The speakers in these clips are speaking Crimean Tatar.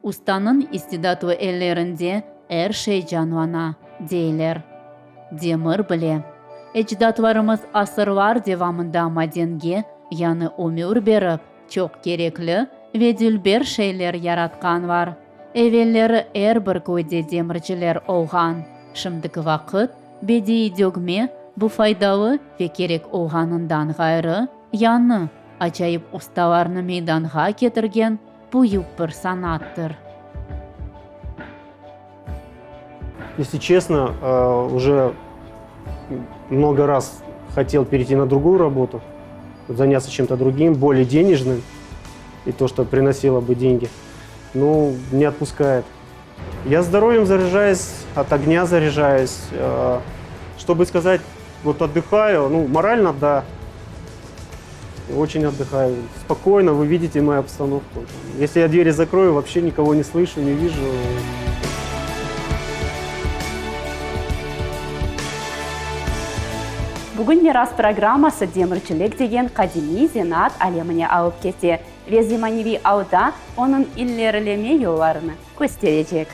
Ustanıñ istidatlı ellerinde er şey canlana, deyler. Demir bile. Ecdatlarımız asırlar devamında madenge yañı ömür berip, çoq kerekli ve dülber şeyler yaratqanlar. Evelleri er bir köyde demirciler olğan. Şimdiki vaqıt bediiy dögme bu faydalı ve kerek olğanından ğayrı, yañı, acayip ustalarnı meydanğa ketirgen büyük bir sanattır. Если честно, уже много раз хотел перейти на другую работу, заняться чем-то другим, более денежным, и то, что приносило бы деньги, но не отпускает. Я здоровьем заряжаюсь, от огня заряжаюсь. Чтобы сказать, вот отдыхаю, ну, морально, да, очень отдыхаю. Спокойно, вы видите мою обстановку. Если я двери закрою, вообще никого не слышу, не вижу. Bugün Miras programması demircilik degen qadimiy zenaat alemine alıp kete ve zemaneviy alda onıñ ilerileme yollarını kösterecek.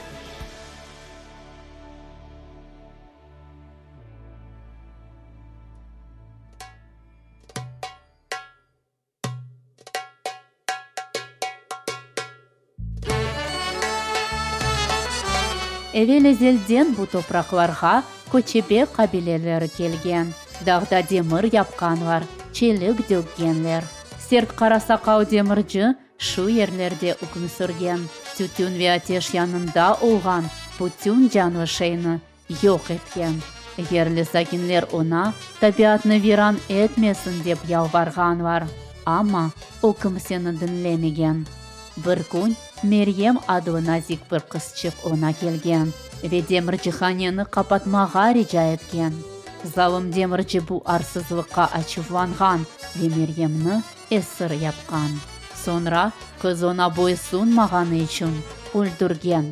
Evel-ezelden bu topraqlarğa köçebe qabileleri kelgen, dağda demir yapqanlar, çelik dökkenler. Sert qara saqal demirci şu yerlerde üküm sürgen, tütün ve ateş yanında olğan bütün canlı şeyni yoq etken. Yerli sakinler oña tabiatnı viran etmesin dep yalvarğanlar, amma o kimseni diñlemegen. Bir kün Meryem adlı nazik bir qızçıq oña kelgen ve demircihaneni qapatmağa rica etken. Zalım demirci bu arsızlıqqa açuvlanğan ve Meryemni esir yapqan. Soñra qız oña boysunmağanı içün öldürgen.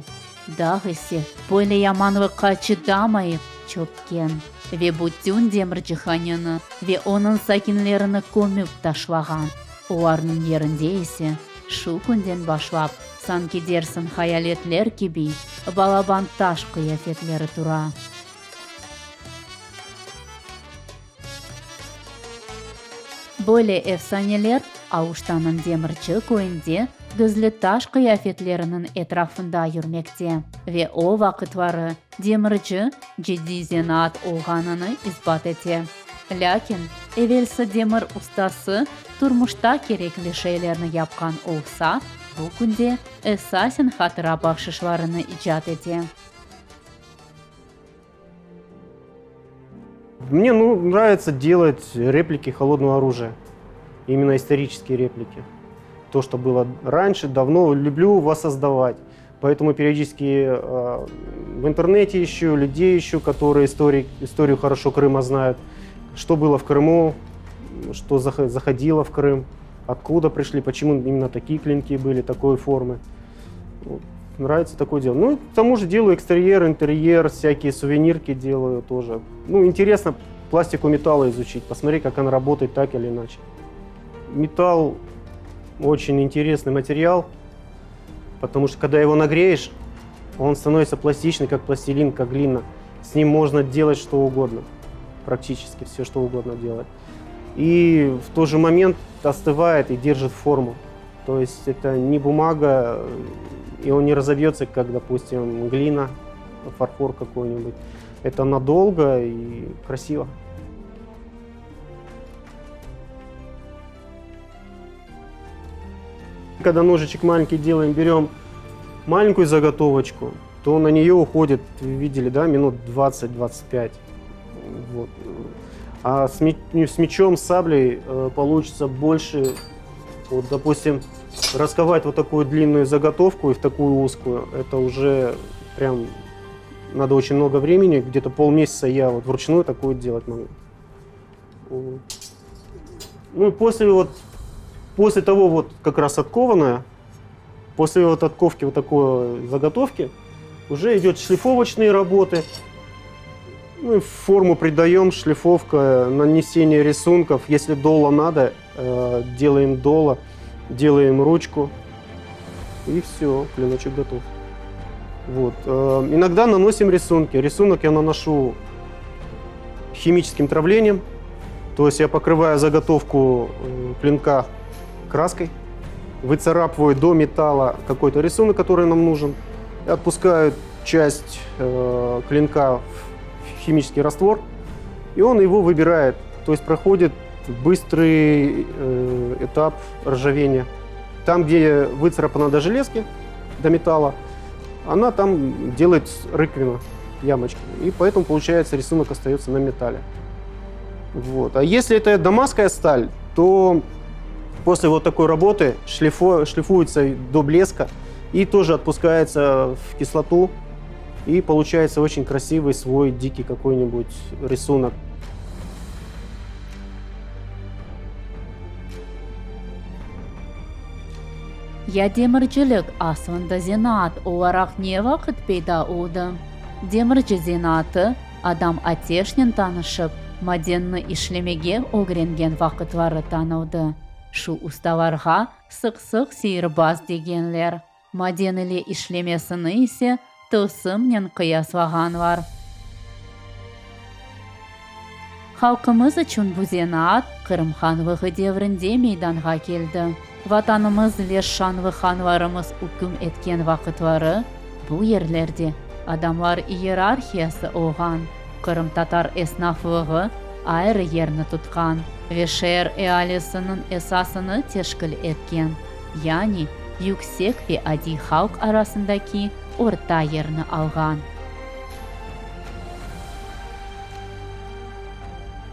Dağ ise böyle yamanlıqqa çıdamayıp çökken ve bütün demircihaneni ve onıñ sakinlerini kömüp taşlağan. Olarnıñ yerinde ise şu künden başlap, sanki dersiñ hayaletler kibi, balaban taş qıyafetleri tura. Böyle efsaneler Aluştanıñ Demirçi köyünde gizli taş qıyafetleriniñ etrafında yürmekte ve o vaqıtları demirci ciddiy zenaat olğanını isbat ete. Lâkin evelsi demir ustası turmuşta kerekli şeylerni yapqan olsa, bu künde esasen hatıra bahşışlarını icat ete. Мне ну, нравится делать реплики холодного оружия. Именно исторические реплики. То, что было раньше, давно, люблю воссоздавать. Поэтому периодически э, в интернете ищу, людей ищу, которые истории, историю хорошо Крыма знают. Что было в Крыму, что заходило в Крым, откуда пришли, почему именно такие клинки были, такой формы. Вот. Нравится такое дело. Ну, к тому же делаю экстерьер, интерьер, всякие сувенирки делаю тоже. Ну, интересно пластику металла изучить, посмотреть, как она работает так или иначе. Металл очень интересный материал, потому что когда его нагреешь, он становится пластичный, как пластилин, как глина. С ним можно делать что угодно, практически все, что угодно делать. И в тот же момент остывает и держит форму. То есть это не бумага, и он не разобьется, как, допустим, глина, фарфор какой-нибудь. Это надолго и красиво. Когда ножичек маленький делаем, берем маленькую заготовочку, то на нее уходит, видели, да, минут 20-25. Вот. А с, с мечом, с саблей э, получится больше, вот, допустим, расковать вот такую длинную заготовку и в такую узкую, это уже прям надо очень много времени, где-то полмесяца я вот вручную такую делать могу. Ну и после вот, после того вот как раз откованная, после вот отковки вот такой заготовки, уже идет шлифовочные работы. Ну и форму придаем, шлифовка, нанесение рисунков. Если доло надо, э, делаем доло, делаем ручку. И все, клиночек готов. Вот. Э, иногда наносим рисунки. Рисунок я наношу химическим травлением. То есть я покрываю заготовку э, клинка краской, выцарапываю до металла какой-то рисунок, который нам нужен, отпускаю часть э, клинка в химический раствор, и он его выбирает. То есть проходит быстрый э, этап ржавения. Там, где выцарапана до железки, до металла, она там делает рыквину, ямочки. И поэтому, получается, рисунок остается на металле. Вот. А если это дамасская сталь, то после вот такой работы шлифу, шлифуется до блеска и тоже отпускается в кислоту. И получается очень красивый свой дикий какой-нибудь рисунок. Ya demircilik aslında zenaat olaraq ne vaqıt peyda oldı? Demirci zenaatı adam ateşnen tanışıp, madenni işlemege ögrengen vaqıtları tanıldı. Şu ustalarğa sıq-sıq siyirbaz degenler. Maden ile işlemesini ise tılsımnen qıyaslağanlar. Halqımız içün bu zenaat Qırım hanlığı devrinde meydanğa keldi. Vatanımız ve şanlı hanlarımız üküm etken vaqıtları bu yerlerde adamlar iyerarhiyası olğan, qırımtatar esnaflığı ayrı yerni tutqan ve şeer ealisiniñ esasını teşkil etken, yani yüksek ve adiy halq arasındaki orta yerni alğan.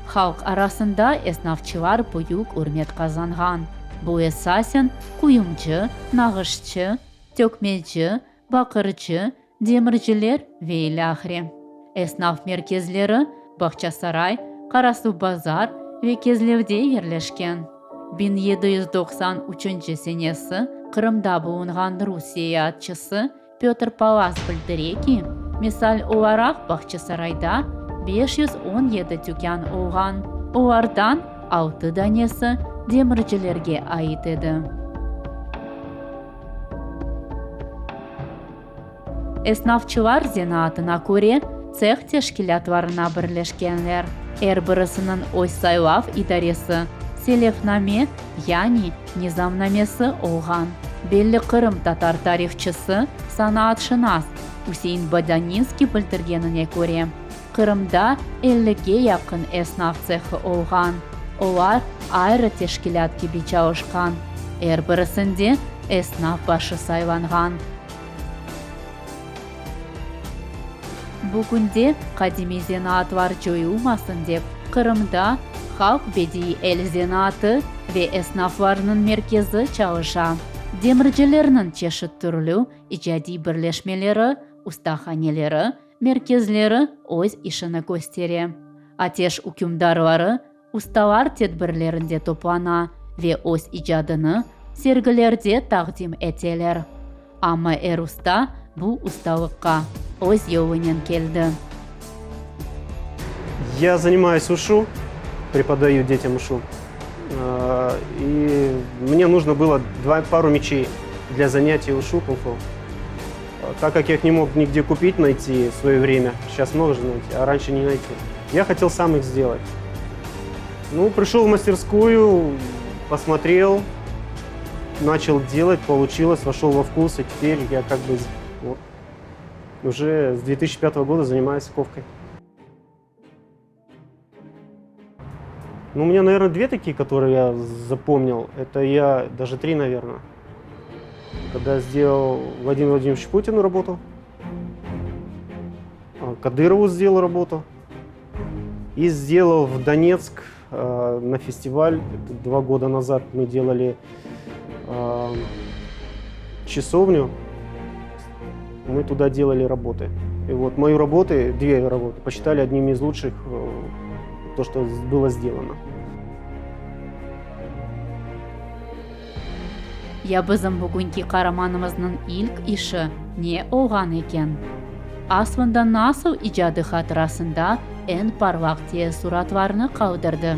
Halq arasında esnafçılar büyük ürmet qazanğan. Bu esasen quyumcı, nağışçı, tökmeci, baqırcı, demirciler ve ilâhre. Esnaf merkezleri Bağçasaray, Qarasuvbazar ve Kezlevde yerleşken. 1793 üçünci senesi Qırımda bulunğan rus seyaatçısı Pötr Pallas bildire ki, misal olaraq Bağçasarayda 517 tükân olğan, olardan altı danesi demircilerge ait edi. Esnafçılar zenaatına köre tseh teşkilâtlarına birleşkenler. Er birisiniñ öz saylav idaresi, selefname, yani nizamnamesi olğan. Belli qırımtatar tarihçısı, sanaatşınas Üsein Bodaninskiy bildirgenine köre, Qırımda ellige yaqın esnaf tsehı olğan, olar ayrı teşkilât kibi çalışqan, er birisinde esnaf başı saylanğan. Bugünde qadimiy zenaatlar coyulmasın dep, Qırımda Halq bediiy el zenaatı ve esnaflarnıñ merkezi çalışa. Demircilerniñ çeşit türlü icadiy birleşmeleri, ustahaneleri, merkezleri öz işini köstere. Ateş ükümdarları ustalar tedbirlerinde toplana ve öz icadını sergilerde taqdim eteler. Amma er usta bu ustalıqqa öz yolunen keldi. Я занимаюсь ушу, преподаю детям ушу. И мне нужно было два, пару мечей для занятий ушу кунг-фу. Так как я их не мог нигде купить, найти в свое время, сейчас много же найти, а раньше не найти. Я хотел сам их сделать. Ну, пришел в мастерскую, посмотрел, начал делать, получилось, вошел во вкус, и теперь я как бы вот, уже с 2005 года занимаюсь ковкой. Ну, у меня, наверное, две такие, которые я запомнил. Это я, даже три, наверное. Когда сделал Владимир Владимирович Путину работу, а, Кадырову сделал работу, и сделал в Донецк э, на фестиваль. Это два года назад мы делали э, часовню. Мы туда делали работы. И вот мою работы, две работы, посчитали одними из лучших, э, то, что было сделано. Ya bizim bugünki qaramanımıznıñ ilk işi ne olğan eken? Aslında nasıl icadı hatırasında eñ parlaq teessuratlarnı qaldırdı?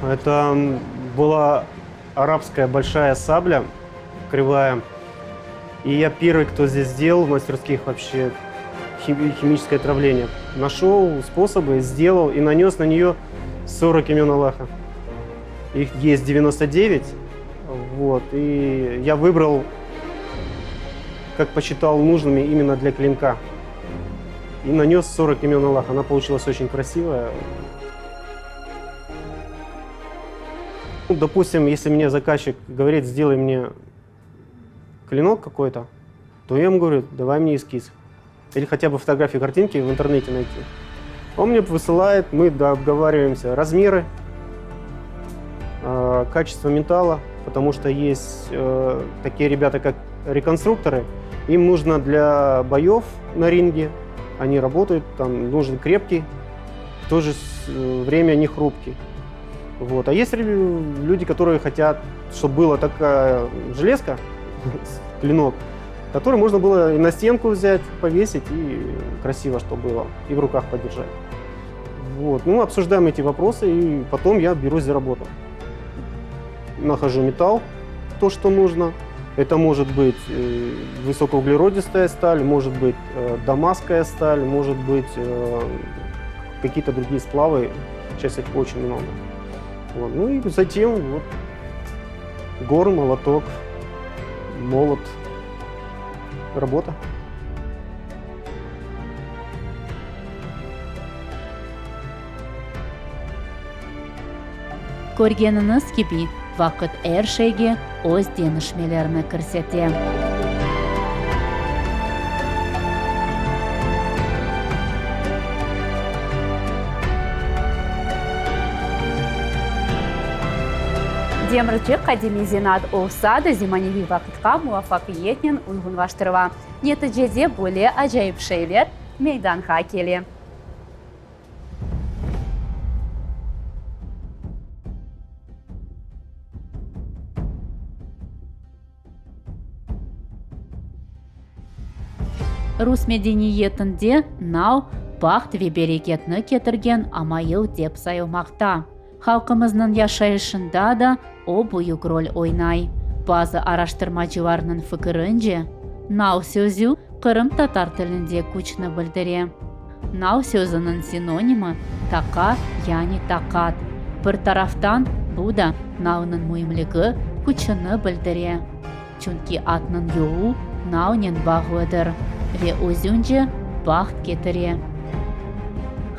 Это была арабская большая сабля, кривая. И я первый, кто здесь сделал в мастерских вообще химическое отравление. Нашел способы, сделал и нанес на нее 40 имен Аллаха. Их есть 99. Вот, и я выбрал, как посчитал нужными именно для клинка. И нанес 40 имен Аллаха. Она получилась очень красивая. Ну, допустим, если мне заказчик говорит, сделай мне клинок какой-то, то я ему говорю, давай мне эскиз. Или хотя бы фотографии, картинки в интернете найти. Он мне высылает, мы договариваемся размеры, качество металла, потому что есть такие ребята, как реконструкторы, им нужно для боев на ринге, они работают, там нужен крепкий, в то же время не хрупкий. Вот. А есть люди, которые хотят, чтобы была такая железка, клинок, который можно было и на стенку взять, повесить, и красиво, чтобы было, и в руках подержать. Вот. Ну, обсуждаем эти вопросы, и потом я берусь за работу. Нахожу металл, то, что нужно. Это может быть высокоуглеродистая сталь, может быть дамасская сталь, может быть какие-то другие сплавы. Сейчас их очень много. Вот. Ну и затем вот, горн, молоток, молот, работа. Körgeniñiz kibi, vaqıt er şeyge öz deñişmelerini kirsete. Demirci qadimiy zenaat olsa da, zemaneviy vaqıtqa muvafaqiyetnen uyğunlaştırıla. Neticede böyle acayip şeyler meydanğa kele. Rus medeniyetinde nal, baht ve bereketni ketirgen amayıl dep sayılmaqta. Halqımıznıñ yaşayışında da o büyük rol oynay. Bazı araştırmacılarnıñ fikirince, nal sözü qırımtatar tilinde küçni bildire. Nal sözüniñ sinonimi, taqa, yani taqat. Bir taraftan, bu da nalnıñ müimligi, küçüni bildire. Çünki atnıñ yolu nalnen bağlıdır ve özünce baht ketire.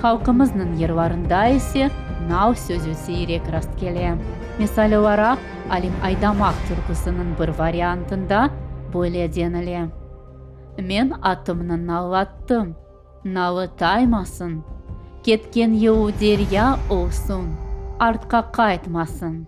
Halqımıznıñ yırlarında ise nal sözü siyrek rastkele. Misal olaraq, Alim Aydamaq türküsiniñ bir variantında böyle denile, Men atımnı nallattım, nalı taymasın, Ketken yolu derya olsun, artqa qaytmasın.